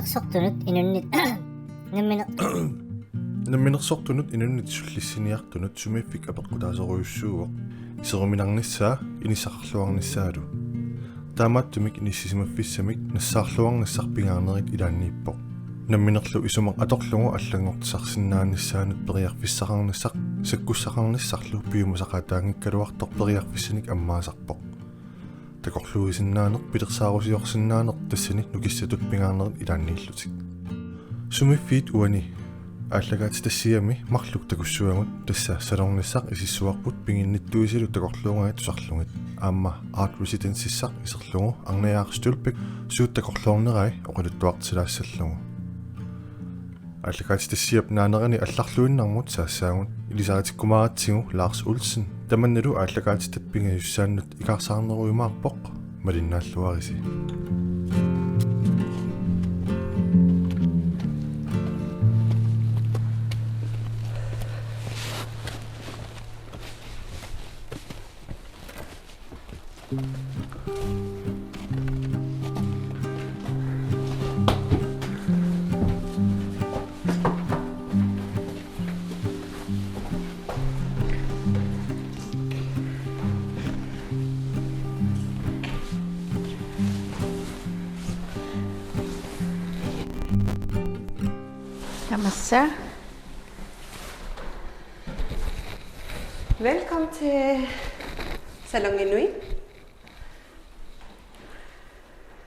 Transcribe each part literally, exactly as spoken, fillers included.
Namminersortunut inunnit nammineq Namminersortunut inunnit sullissiniartunut sumiiffik apeqqutaasorujussuuvoq. Iseruminarnissaa, inissaqarluarnissaalu. Taamaattumik inissisimaffissamik nassaarluarnissaq pingaarnerit ilaanniippoq. Namminerlu isumaq atorlugu allanngortisarsinnaanissaanut periarfissaqarnissaq sakkussaqarnissarlu piumasaqaataanngikkaluartoq periarfissanik ammaasarpoq. Takorluuisinnaaneq pilersaarusiorsinnaaneq tassani nukissatut pingaarnerit ilaanniillutik. Sumiiffiit uani aallakaatitassiami marluk takussuagut, tassa salornissaq isissuarput piginnittuisilu takorluugai tusarlugit. Aamma Art Residencessaq iserlugu Arne Jakob Stølbæk suut takorloornerai oqaluttuartilaassallugu. Aallakaatitassiap naanerani allarluinnarmut saassaagut, ilisaritikkumaaratsigu Lars Olsen, tamannalu aallakaatitat pingajussaannut ikaarsaarnerujumaarpoq, malinnaalluarisi. Tamassa. Velkommen til Salon Inuit.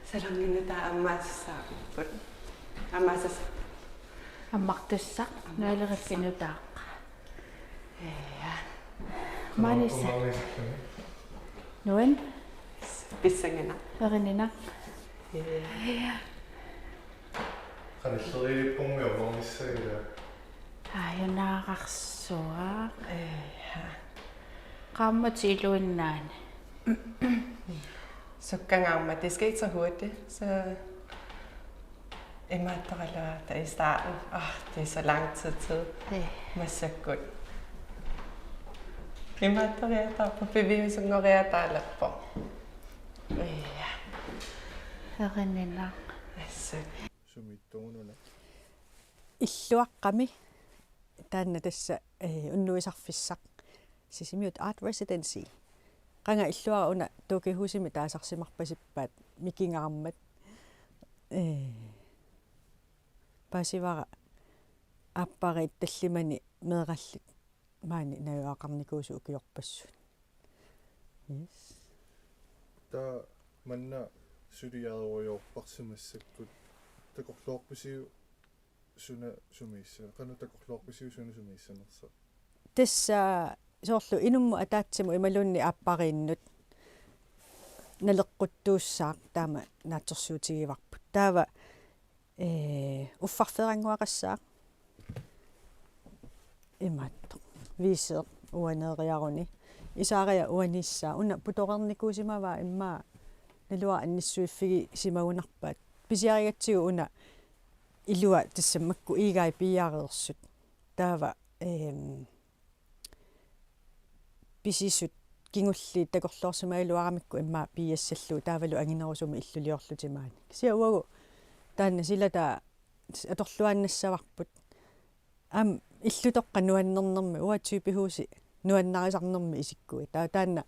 Salon Inuit, der er masser af... Masser af... Ammartussaq, nualeriffik nutaaq. Ja. Manisa. Nuan. Pissanganaq. Erinanaq. Ja. Ja. Qanilleriippormi ammarnissaa ila. Ajunaararsuaq. Ja. Qaammatit iluinnaani. Sukkangaarmat, det skal ikke så hurtigt, så imaattoraluarta i starten. Åh, det er så lang tid til. Ja. Massakkut. Imaattoriataarpoq, piviusunngoriataalerpoq. Ja. Erinanaq. Assut. Sumiittugununa. Illuaqqami taanna tassa, eh, unnuisarfissaq. Sisimiut Art Residency. Qanga illuara una dukkehusimi taasarsimarpasippaat mikingaarmat. Eh, paasivara aappariit tallimani meerallit maani najugaqarnikuusut ukiorpassuit. Yes. Taava manna suliarerujoorparsi massakkut, takorloorpisiuk suna sumiissa-, qanoq takorloorpisiuk suna sumiissanersoq? Tassa soorlu inummut ataatsimut imaluunniit aappariinnut naleqquttuussaaq taama naatsorsuutigivarput. Taava, ee, uffarfeerannguaqassaaq. Imaattoq. Viiseq uaneeriaruni. Isaariaq uaniissaaq. Una putoreernikuusimavaa immaqa naluara annissuiffigisimagunarpaat. Pisiarigatsigu una ilua tassa makku iigai piiareersut. Taava, ehm, pisisut kingulliit takorloorsimagaluaramikku immaqa piiassallugu taavalu anginerusumik illuliorlutik maani. Kisianni uagut taanna silataa atorluaannassavarput. Aamma illutoqqat nuannernermik, uanga typehusi nuannarisarnermik isikkuit. Taava taanna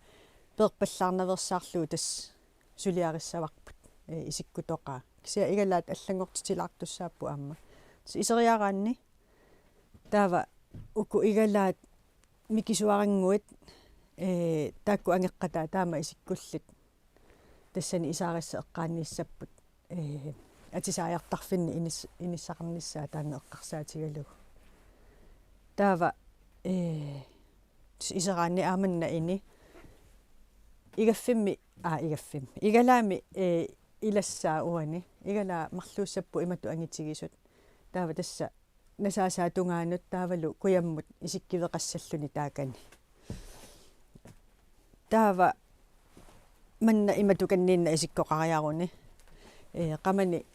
peerpallaarnaveersaarlugu tassa suliarissavarput, eh, isikkutoqaa. Kisianni igalaat allanngortitilaartussaapput aamma. Tassa iseriaraanni taava uku igalaat mikisuarannguit, eh, taakku angeqqataa taama isikkullit. Tassani isaarissat eqqaaniissapput, eh, atisaajartarfinni inis-, inissaqarnissaa taanna eqqarsaatigalugu. Taava, eh, iseraanni aamanna ini igaffimmi, aa, igaffimmi. Igalaami, eh, ilassaa uani. Igalaa marluussapput imatut angitigisut. Taava tassa nasaasaa tungaanut taavalu kujammut isikkiveqassalluni taakani. Taava manna imatukanniinna isikkoqariaruni. Ee, qamani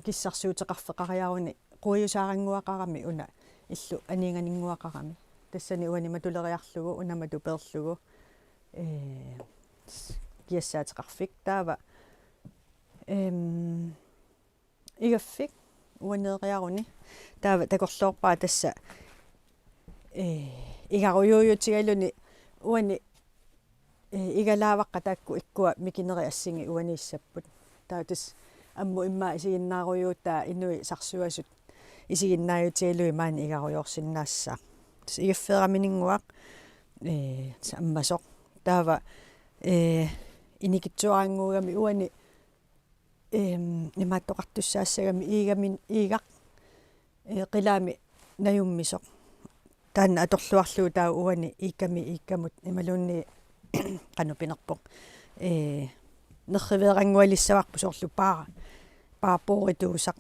kissarsuuteqarfeqariaruni quiusaarannguaqarami una illu aniinganinnguaqarami. Tassani uani matuleriarlugu, una matu peerlugu. Ee, s-, kiassaateqarfik. Taava, em, igaffik uaneeriaruni. Taava takorloorpara tassa, ee, igarujuujutigaluni uani, ee, igalaavakka taakku ikkua mikineri assingi uaniissapput. Taava tassa ammut immaqa isiginnaarujuutaa inuit sarsuasut isiginnaajutigalugit maani igarujoorsinnaassaaq. Tassa igaffeeramininnguaq, ee, tassa ammasoq. Taava, ee, inikitsuaraannguugami uani, em, imaattoqartussaassagami iigami, iigaq, ee, qilaami najummisoq. Taanna atorluarlugu taava uani iikkami iikkamut imaluunniit qanoq pinerpoq. Ee, nerriveeranngualissavarput soorlu paa-, paapoorituusaq.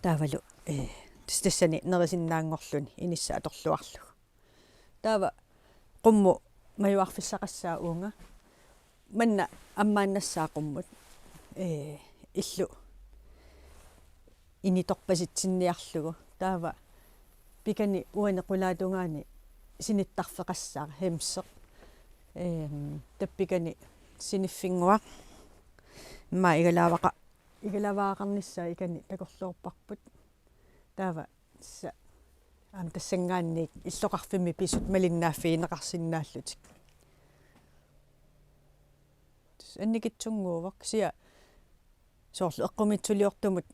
Taavalu, ee, tas-, tassani nerisinnaanngorluni inissaq atorluarlugu. Taava qummut majuarfissaqassaaq uunga. Manna ammaannassaaq qummut. Ee, illu initorpasitsinniarlugu. Taava pikani uani qulaatungaani sinittarfeqassaaq hemseq. Em, tappikani siniffinnguaq. Immaqa igalaavaqa-, igalaavaqarnissaa ikani takorloorparput. Taava tassa aamma tassanngaanniit illoqarfimmi pisut malinnaaffigineqarsinnaallutik. Tassa annikitsunnguuvoq kisianni soorlu eqqumiitsuliortumut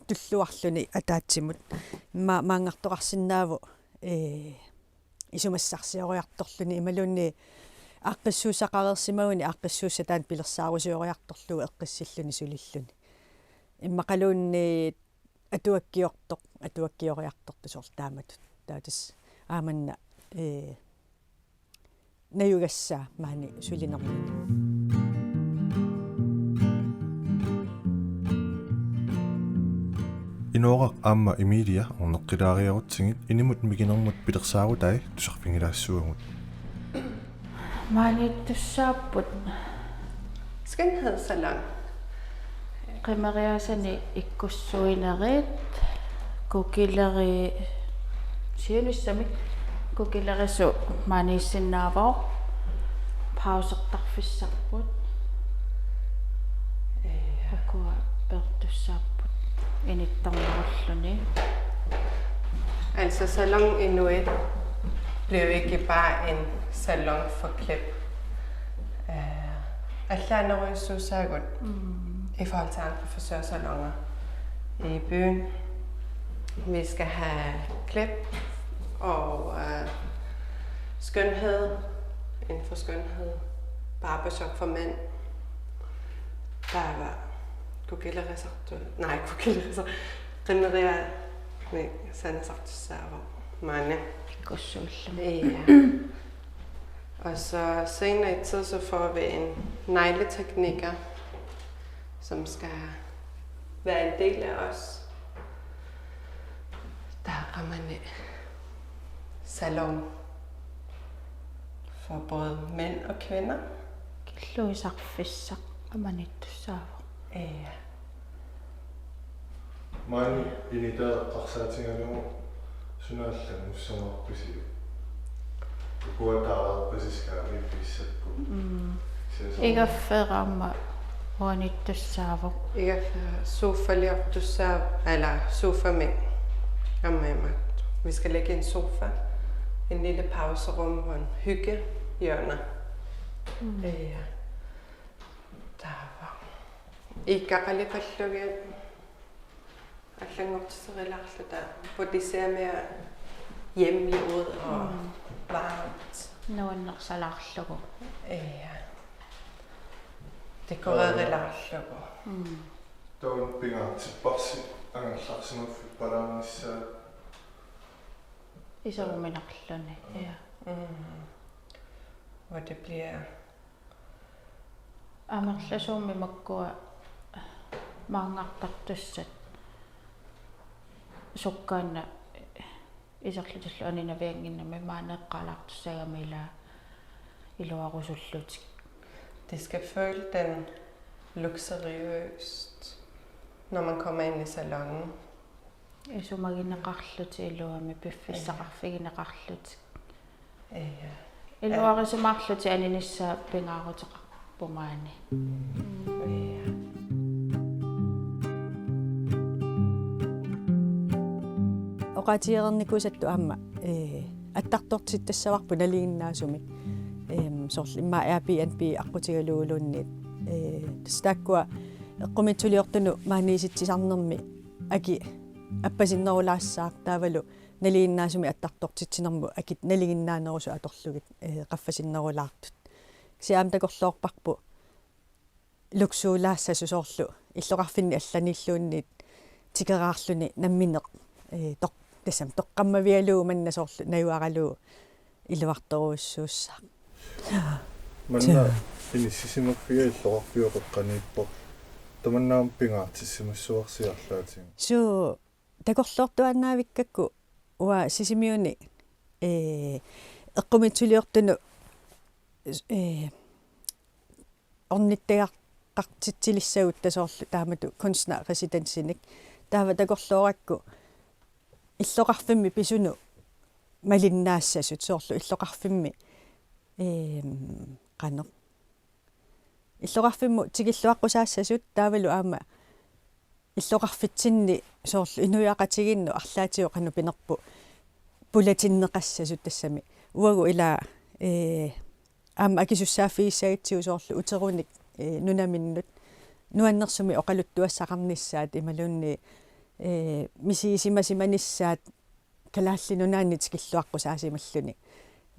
tulluarluni ataatsimut. Immaqa maanngartoqarsinnaavoq, ee, isumassarsioriartorluni imaluunniit aaqqissuussaqareersimaguni aaqqissuussaq taanna pilersaarusioriartorlugu eqqissilluni sulilluni. Immaqaluunniit atuakkiortoq, atuakkioriartortoq soorlu taamatut. Taava tassa aamanna, ee, najugassaa maani sulinermini. Inooraq aamma Emilia orneqqilaariarutsigit inimut mikinermut pilersaarutai tusarfigilaassavagut. Maaniittussaapput. Skønhedssalon. Qimeriaasani ikkussuinerit, kukileri-, siunissami kukilerisut maaniissinnaavoq, pausertarfissarput. Ja. Ukua peertussaapput inittarnerulluni. Altså, Salon Inuit blev ikke bare en salon for klip. Øh, allaanerujussuussaagut, mm, i forhold til andre frisørsaloner i byen. Vi skal have klip og, øh, skønhed, inden for skønhed, barbershop for mænd. Taava kukilerisartu-, nej, kukilerisar-, qimeriaasani sanasartussaavoq maani. Ikkussuulluni. Ja. Og så senere i tid, så får vi en negletekniker, som skal være en del af os. Der er man salon for både mænd og kvinder. Killuisarfissaq amanittussaavoq. Ja. Maani initaaqqarsaatigalugu suna allanngussavarpisiuk? Ukuataarpasiskaami pissakkut. Mm. Siasoq. Igaffeeraamma uanittussaavoq. Igaffeera sofaliortussaavoq, eller sofamik. Aamma imaattoq. Vi skal lægge en sofa. En lille pauserum og en hyggehjørne. Mm. Ja. Taava. Iikka qalipallugit allanngortisserilaarluta, hvor det ser mere hjemligt ud og, mm, varmt. Nuannersalaarlugu. Ja. Dekorerilaarlugu. Mm. Taava pingaartipparsi angerlarsimaffippalaarnissaa. Isoruminarluni, ja. Mm. Hvor det bliver Amerlasuummi makkua maanngartartussat sukkaannaq iserlutillu aninaviannginnami maani eqqaalaartussagami ila iluarusullutik. Det skal føle den luksuriøst, når man kommer ind i salonen. Isumagineqarlutik iluamik, piffissaqarfigineqarlutik. Ja. Iluarisimaarlutik aninissaat pingaaruteqarpoq maani. Ja. Oqaatigereernikuusattut aamma, ee, attartortittassavarput nalinginnaasumik. Em, soorlu immaqa Airbnb aqqutigaluguluunniit. Ee, tassa taakkua eqqumiitsuliortunut maaniisitsisarnermi aki appasinnerulaassaaq taavalu nalinginnaasumik attartortitsinermut akit nalinginnaanerusut atorlugit, ee, qaffasinnerulaartut. Kisianni aamma takorloorparput luksuulaassasut soorlu illoqarfinni allaniilluunniit tikeraarluni nammineq, ee, toq-, tassami toqqammavigalugu manna soorlu najugaralugu iluartorujussuussaaq. Manna inissisimaffiga illoqarfiup qeqqaniippoq. Tamanna aamma pingaartissimassavarsi arlaatigut. Suu, takorloortuaannaavikkakku uanga Sisimiuni, ee, eqqumiitsuliortunut, ee, ornittagaqartitsilissagut soorlu taamatut kunstnerresidensinik. Taava takorloorakku illoqarfimmi pisunut malinnaassasut soorlu illoqarfimmi, eem, qanoq. Illoqarfimmut tikilluaqqusaassasut taavalu aamma illoqarfitsinni soorlu inuiaqatigiinnut arlaatigut qanoq pinerpoq pulatinneqassasut tassami. Uagut ila, ee, aamma akisussaaffigissagatsigu soorlu uterunik, ee, nunaminnut nuannersumik oqaluttuassaqarnissaat imaluunniit, ee, misigisimasimanissaat Kalaallit Nunaanni tikilluaqqusaassimalluni,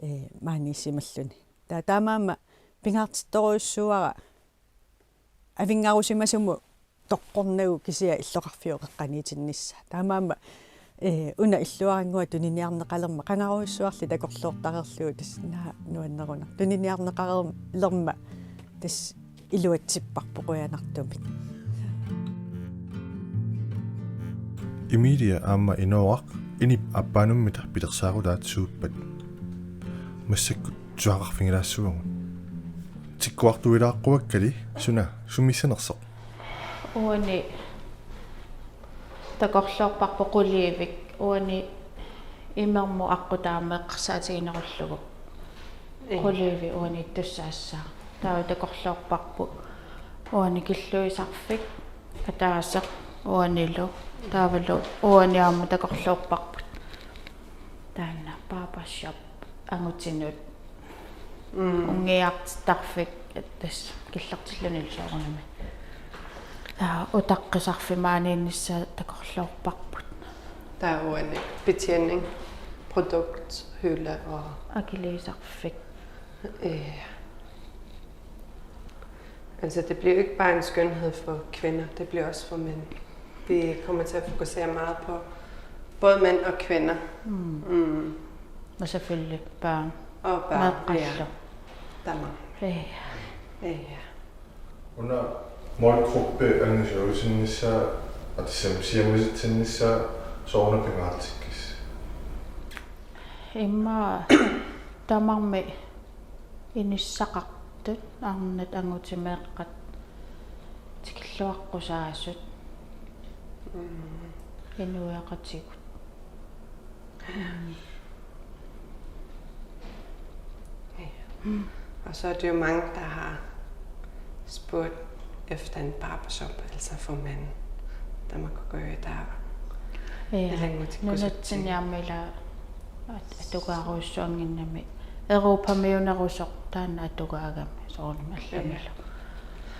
ee, maaniissimalluni. Taa-, taamaammat pingaartittorujussuuara avinngarusimasumut toqqornagu kisianni illoqarfiup qeqqaniitinnissaa. Taamaammat, ee, una illuarannguaq tuniniarneqalermat qangarujussuarli takorloortareerlugu tassa naak nuanneruna. Tuniniarneqareerlermat tassa iluatsipparput qujanartumik. Emilia aamma Inooraq inip aappaanummi pilersaarutaat suuppat. Massakkut tusagaqarfigilaassavagut. Tikkuartuilaaqquakkali suna sumiissanersoq. Uani takorloorparput quliivik, uani imermut aqqut taama eqqarsaatiginerullugu. Ee. Quliivik uani ittussaassaaq. Taava takorloorparput uani killuisarfik ataaseq uanilu. Taavalu uani aamma takorloorparput. Taanna barbershop angutinut. Mm. Unngiartittarfik tassa killertillunilu soorunami. Taava utaqqisarfik maaniinnissaa takorloorparput. Taava uani betjening, produkthylde og akiliisarfik. Ja. Altså, det bliver jo ikke bare en skønhed for kvinder, det bliver også for mænd. Vi kommer til at fokusere meget på både mænd og kvinder. Mm. Mm. Og selvfølgelig børn. Og børn, ja. Meeqqallu. Tamanna. Ja. Ja. Una målgruppe angisuusinnissaa, atisam siammasitsinnissaa, sooruna pingaartikkissi? Immaqa tamarmik inissaqartut, arnat angutit meeqqat tikilluaqqusaasut. Mm. Inuiaqatigiit. Mm. Ja. Mm. Og så er det jo mange, der har spurgt efter en barbershop, altså for mænd, der man kunne gå i der. Ja. Ilanngutsikkusutsigu. Nunatsinni aamma ila at-, atugaarujussuannginnami. Europamiunerusoq taanna atugaagami soorunami allamilu.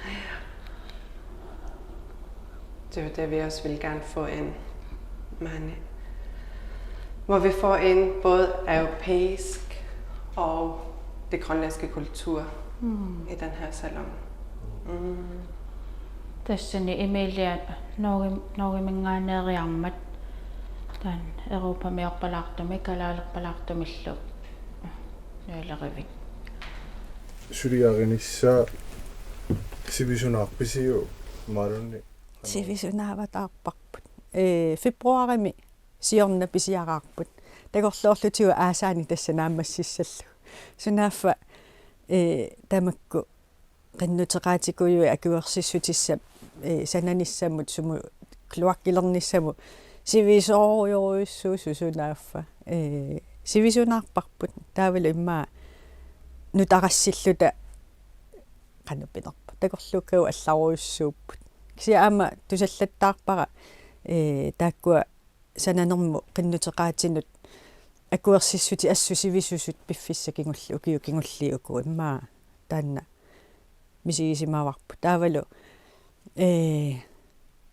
Ja. Det er jo det, vi også vil gerne få ind, Mani. Hvor vi får ind både europæisk og det grønlandske kultur. Mm. I den her salon. Mm. Tassani Emilia Norge-, Norgeminngaanneeriarmat taanna europamiorpalaartumik kalaalerpalaartumillu nuilerivik. Suliarinissaa sivisunaarpisiuk imaluunniit? Sivisunaavataarparput. Ee, februarimi siorna pisiaraarput. Takorloorlutigu aasaanik tassa naammassissallugu. Sunaaffa, ee, tamakku qinnuteqaatikujuit akuersissutissat, ee, sananissamut sumut kloakkilernissamut sivisoorujorujussuusut sunaaffa. Ee, sivisunaarparput. Taavalu immaqa nutarassilluta qanoq pinerpoq. Takorluukkagut allarujussuupput. Kisianni aamma tusallattaarpara, ee, taakkua sananermut qinnuteqaatinut akuersissutit assut sivisusut piffissaq kingulleq, ukiut kingulliit uku immaqa taanna misigisimavarput. Taavalu, ee,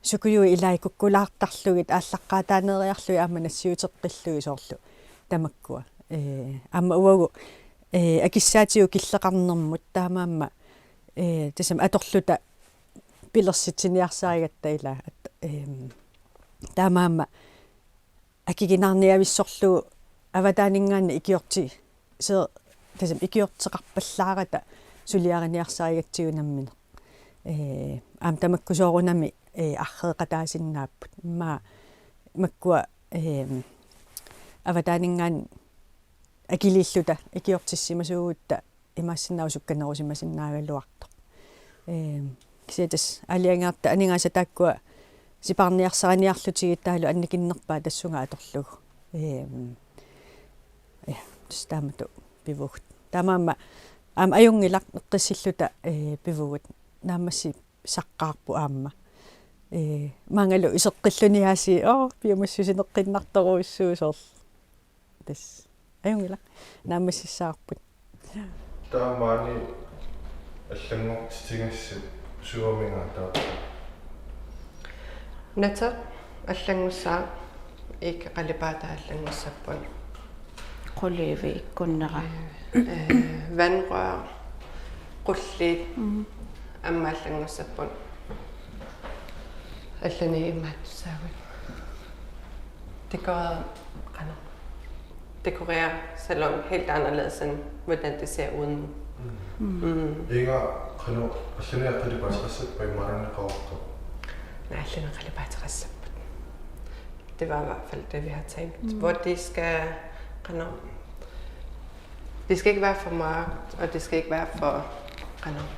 sukujuit ilai kukkulaartarlugit aallaqqaataaneeriarlugit aamma nassiuteqqillugit soorlu tamakkua. Ee, aamma uagut, ee, akissaatigut killeqarnermut taamaammat, ee, tassami atorluta pilersitsiniarsarigatta ilaa. At-, eem, taamaammat akikinaarniavissorlugu avataaninngaanniit ikiorti-, se-, tassami ikiorteqarpallaarata suliariniarsarigatsigu nammineq. Ee, aamma tamakku soorunami, ee, arreeqataasinnaapput. Immaqa makkua, eem, avataaninngaanniit akiliilluta ikiortissimasuugutta imaassinnaavoq sukkanerusimasinnaagaluartoq. Eem, kisianni tassa aalajangertartut aningaasat taakkua sipaarniarsariniarlutigit taavalu annikinnerpaat tassunga atorlugu. Eem, ja, tassa taamatut pivugut. Taamaammat aamma ajunngilaq eqqissilluta, ee, pivugut. Naammassisaqqaarput aamma. Ee, maanngalu iseqqilluni aasiit, oo, piumassusineqqinnartorujussuuvoq soorlu. Tassa. Ajunngilaq. Naammassissavarput. Taava maani allanngortitigassat suuminngaanniit taava? Nateq allanngussaaq, Ika qalipaataa allanngussapput. Quliivi ikkunnera. Ee, vandrør, qulliit, mm, aamma allanngussapput. Allanik imaattussaagut. Dekorere, qanoq. Dekorere salon helt anderledes end, hvordan det ser ud nu. Mm. Mm. Inga, qanoq, allanik qalipaateqassappat imaluunniit qanoq? Naa, allanik qalipaateqassapput. Det var i hvert fald det, vi har tænkt. Mm. Hvor de skal, qanoq, det skal ikke være for mørkt, og det skal ikke være for, qanoq,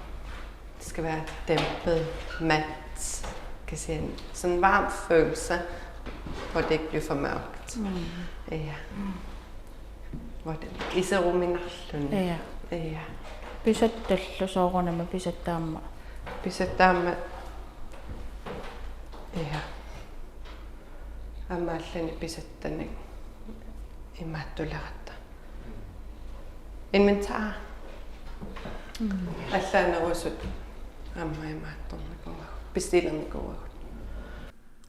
det skal være dæmpet, mat, kan sige, sådan en varm følelse, hvor det ikke bliver for mørkt. Mm. Ja. Mm. Hvor det, iseruminarluni. Ja. Ja. Pisattallu soorunami pisattaammat. Pisattaammat. Ja. Aamma allanik pisattanik imaattuleratta. Inventar. Mm. Allaanerusut aamma imaattornikuuagut. Bestillernikuuagut.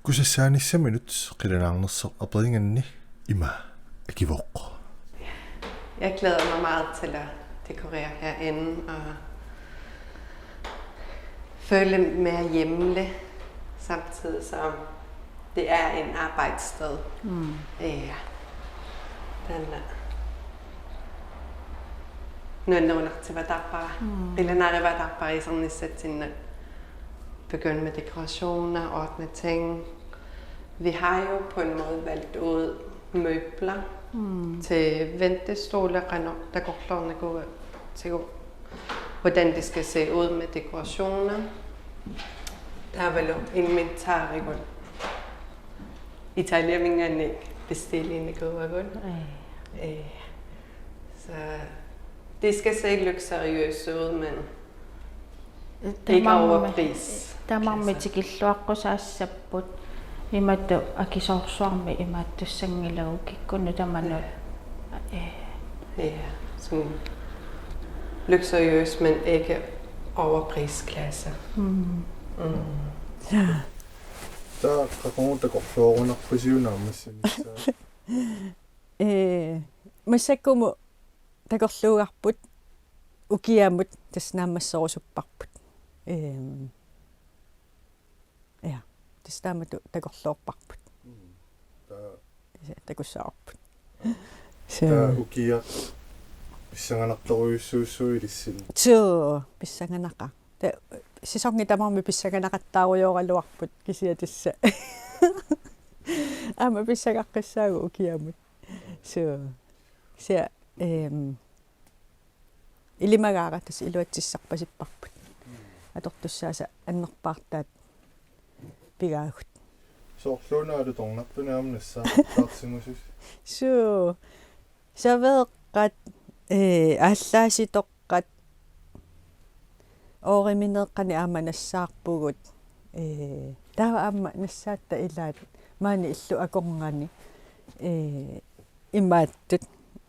Kusassaanissaminnut qilanaarnersoq aperiganni ima akivoq: Jeg glæder mig meget til at dekorere herinde og føle mere hjemlig, samtidig som det er en arbejdssted. Mm. Ja. Den er. Nuannerunartivatarpara. Mm. Qilanaarivatarpara isernissatsinnut. Begynde med dekorationer, ordne ting. Vi har jo på en måde valgt ud møbler, mm, til ventestole, qanoq takorloornikuuatigut, hvordan det skal se ud med dekorationer. Taavalu inventarigut Italiaminngaanniit bestillernikuuagut. Ej. Øh, så det skal se luksuriøst ud, men ikke overpris. Tamarmik tikilluaqqusaassapput. Imatut akisoorsuarmik imaattussanngilagut kikkunnut tamanut. Ja. Øh. Ja, sådan luksuriøst, men ikke overprisklasse. Mm. Mm. Ja. Taava qaqugu takorloorunarpisiuk naammassinissaa? Ee, massakkumut takorluugarput, ukiamut tassa naammasserusupparput. Ehm, ja, tassa taamatut takorloorparput. Mm. Taava. Tassa takussavarput. Suu. Taava ukiaq pissanganartorujussuussuuvoq ilissinnut. Suu, pissanganaqaaq. Taava sæsoni tamarmi pissanganaqattaarujoraluarput kisianni tassa. Aamma pissagaqqissaagut ukiamut. Suu. Kisianni, ehm, ilimagaara tassa iluatsissarpasipparput. Atortussaasa annerpaartaat pigaagut. Soorluuna alutornartunik aamma nassaartarsimasoq. Suu. Saveeqqat, ee, aallaasitoq- qat. Oorimineeqqani aamma nassaarpugut. Ee, taava aamma nassaatta ilaat Maani illup akornanni, ee, imaattut,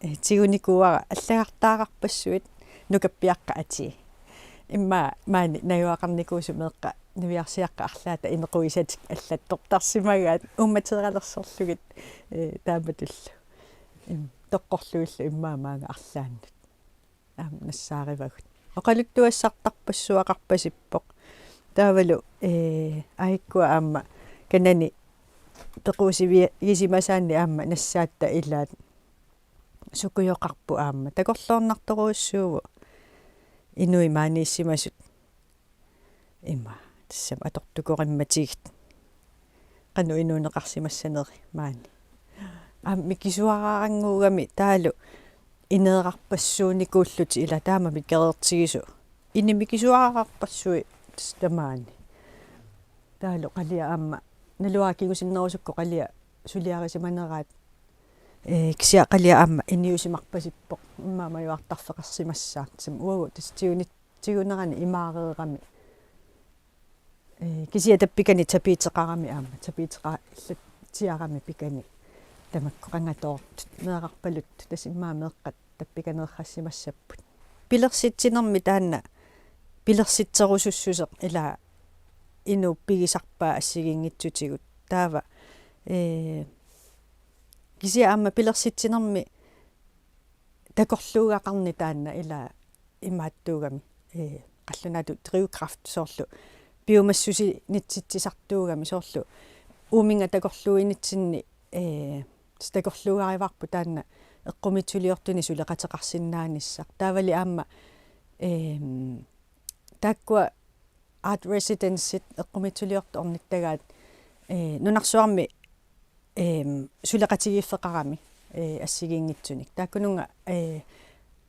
ee, tigunikuuara allagartaararpassuit nukappiaqqat atii. Immaqa maani najugaqarnikuusut meeqqat niviarsiaqqat arlaata inequgisatik allattortarsimagaat uummateeralersorlugit, ee, taamatullu. Im, toqqorlugillu immaqa maanga arlaannut aamma nassaarivagut. Oqaluttuassartarpassuaqarpasippoq. Taavalu, ee, aajukkua aamma kanani pequusivi-, -gisimasaanni aamma nassaatta ilaat sukujoqarpoq aamma. Takorloornartorujussuuvoq inuit maaniissimasut. Ima, tassami atortukorimmatigit. Qanoq inuuneqarsimassaneri maani. Aamma mikisuaraarannguugami taavalu ineerarpassuunikuullutik ila taama mikereertigisoq. Ini mikisuaraarpassuit tassa tamaani. Taavalu qaliaq aamma naluara kingusinnerusukku qaliaq suliarisimaneraat. Ee, kisianni qaliaq aamma iniusimarpasippoq. Immaqa majuartarfeqarsimassaaq. Tassami uagut tassa tigunit-, tigunerani imaareerami. Ee, kisianni tappikani tapiiteqarami aamma. Tapiiteqallatsiarami pikani. Tamakku qangatoortut. Meerarpaluttut. Tassa immaqa meeqqat tappikaneersimassapput. Pilersitsinermi taanna pilersitserusussuseq ila inuup pigisarpaa assigiinngitsutigut. Taava, ee, kisianni aamma pilersitsinermi takorluugaqarneq taanna ila imaattuugami, ee, qallunaatut drivkraft soorlu piumassusinitsitsisartuugami soorlu uuminnga takorluuinitsinni, ee, takorluugarivarput taanna eqqumiitsuliortunik suleqateqarsinnaanissaq. Taavali aamma, eem, taakkua art residencit eqqumiitsuliortut ornittagaat, ee, nunarsuarmi, eem, suleqatigiiffeqarami, ee, assigiinngitsunik. Taakkununnga, ee,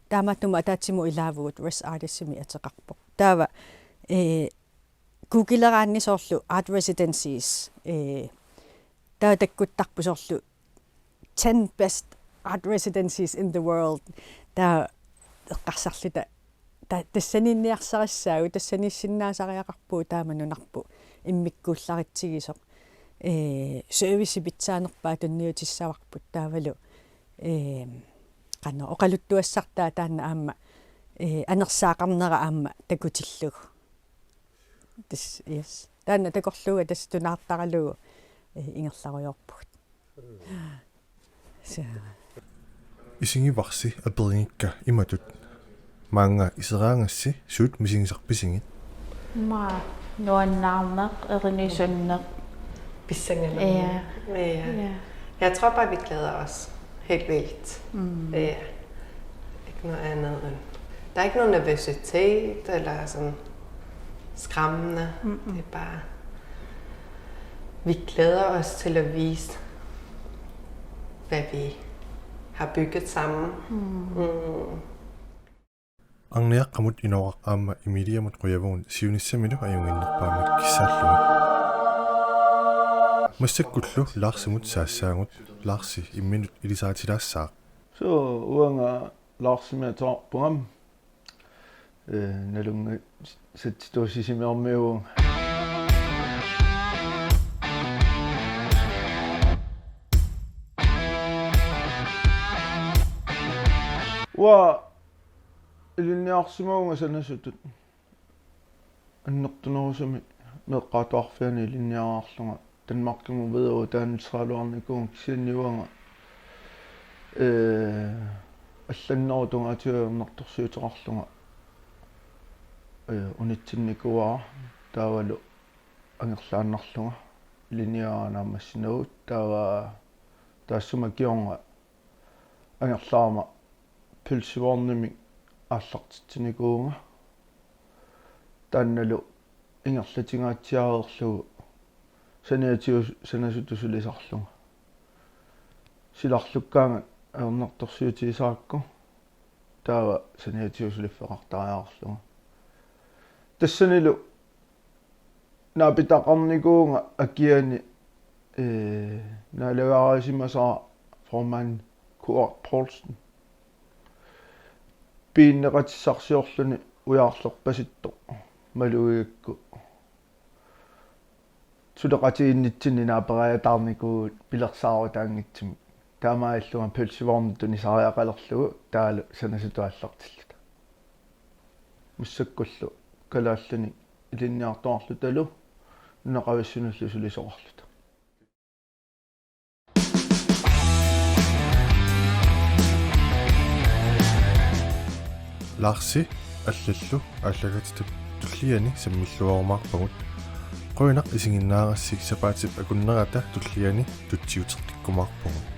taamaattumik ataatsimut ilaavugut Res Artisimi ateqarpoq. Taava, ee, googleraanni soorlu art residencies, ee, taava takkuttarput soorlu ten best art residencies in the world. Taava eqqarsarluta ta-, tassaniinniarsarissaagut, tassaniissinnaasariaqarpugut taama nunarput immikkuullaritsigisoq. Ee, service pitsaanerpaaq tunniutissavarput taavalu, ee, qanoq oqaluttuassartaa taanna aamma, ee, anersaaqarnera aamma takutillugu. Tassa, yes. Taanna takorluuga tassa tunaartaralugu, ee, ingerlarujoorpugut. Sa. Isigivarsi aperigikka imatut: Maanga iseraangassi suut misigisarpisigit? Ima nuannaarneq, erinisunneq. Pissanganarneq. Ja. Ja. Ja. Jeg tror bare, vi glæder os helt vildt. Mm. Ja. Ikke noget andet end. Der er ikke nogen nervøsitet eller sådan skræmmende. Mm-mm. Det er bare, vi glæder os til at vise, hvad vi har bygget sammen. Mm. Mm. Arniaqqamut Inooraq aamma Emiliamut qujavugut siunissamilu ajunnginnerpaamik kissaallugit. Massakkullu Larsimut saassaagut. Larsi imminut ilisaritilaassaaq. Suu, uanga Larsimik ateqarpunga. Ee, nalunngisatsinni Sisimiormiuuvunga. Uanga ilinniarsimavunga sanasutut. Annertunerusumik meeqqat atuarfianni ilinniaraluarlunga. Danmarkimut videreuddannesaluarnikuuvunga, kisianni uanga, ee, allannerup tungaatigut ajornartorsiuteqarlunga, ee, unitsinnikuuara taavalu angerlaannarlunga ilinniagara naammassinagu, taava taassuma kingorna angerlarama pølsevognimik aallartitsinikuuvunga. Taannalu ingerlatingaatsiareerlugu saniatigut sanasutut sulisarlunga. Silarlukkaangat ajornartorsiutigisarakku taava saniatigut suliffeqartariaqarlunga. Tassanilu naapitaqarnikuuvunga akiani, ee, naalagaarisimasara formand Kurt Poulsen. Piginneqatissarsiorluni ujaarlerpasittoq malugigakku. suleqatigiinnitsinni naaperiataarnikuuvugut pilersaarutaanngitsumik. Taamaalillunga pølsevognit tunisariaqalerlugu taavalu sanasutut aallartilluta. Massakkullu kalaallinik ilinniartuarlutalu nunaqavissunullu sulisoqarluta. Larsi allallu aallakaatitap tulliani sammilluarumaarpagut. Qujanaq isiginnaagassi, sapaatip akunnerata tulliani tutsiuteqqikkumaarpugut.